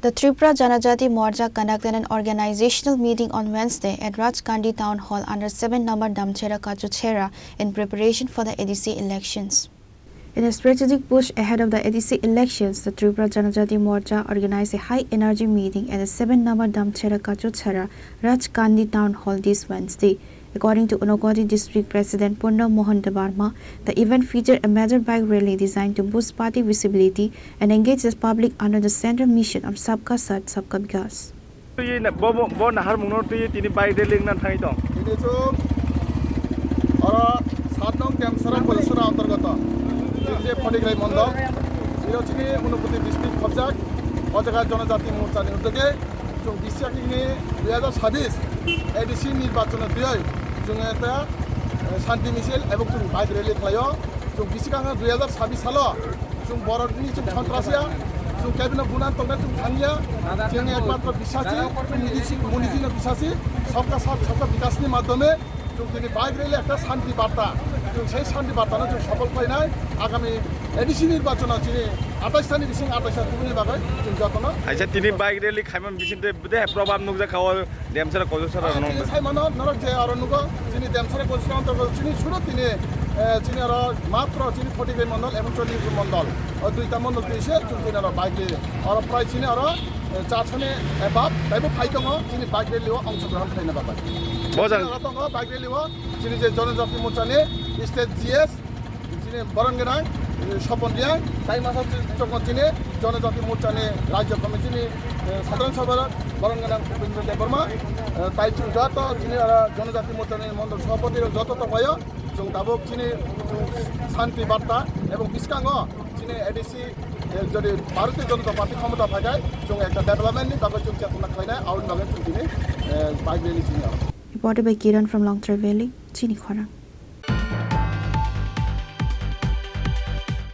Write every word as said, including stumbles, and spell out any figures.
The Tripura Janajati Morcha conducted an organizational meeting on Wednesday at Rajkandi Town Hall under seven number Damchera Kachuchera in preparation for the A D C elections. In a strategic push ahead of the A D C elections, the Tripura Janajati Morcha organized a high-energy meeting at the seven number Damchera Kachuchera, Rajkandi Town Hall this Wednesday. According to Unakoti District President Purna Mohan Debbarma, the event featured a major bike rally designed to boost party visibility and engage the public under the central mission of Sabka Saath, Sabka Vikas. Twi na, bo, bo, bo naharmungno twi tini bike rally wngna thangwi tong. Tini chwng oro sat nong Demsara Koilsara antargoto, chini je Phonigrai Mondol, iro chini Unakoti district khobjak, o jaga Jonojati Morchani uddege chwng bisi khe hini dui hajar sabis A D C nirbachono twiwi chwng eta, eh, shanti misil ebong chwng bike rally khlaio. Chwng bisi khe dui hajar sabis salo chwng borokni chwng sontrasiya, chwng kebino bunan tongna chwng thangya, chwng ekmatro bisasi, chwng Modiji, Modijino bisasi, sabka saath, sabka vikasni madhyome chwng tini bike rally ekta shanti barta, chwng sei shanti bartano chwng sofol khlainai. Agami A D C nirbachono chini atais tani bising atais ta kubuni bagwi chwng jotono. Aisa, tini bike rally khaimani bisingtwi de probab nukjakha o Demsara Koilsara. Ah, no. Chini sai mano, norok je oro nugo, chini Demsara Koilsara antargoto chini suro tini, eh, chini oro matro chini Phonigrai Mondol ebong Chondipur Mondol. O duita mondol twi se chwng tini oro bike rally. Oro prai chini oro, eh, charsoni above taibo phai tongo chini bike rally o ongshogrohon khlaina bagwi. Bojang. Chini oro tongo bike rally o chini je Jonojati Morchani state G S, chini boron gwnang, eh, Sopon Riang, tai masa chwng chini Jonojati Morchani Rajya Committee ni, eh, Sadharan Sabha boron gwnang Upendra Debbarma, eh, tai chwng joto chini oro Jonojati Morchani Mondol Sabhapati rok joto tongpaio, chwng tabuk chini, chwng shanti barta ebong bwskango chini A D C, eh, jodi Bharatiya Janata Party khomota phaikhai, chwng ekta development ni bagwi chwng chetona khlainai, aboni bagwi chwng tini, eh, bike rally chini oro. Reported by Kiran from Longtrai Valley, Chini Khorang.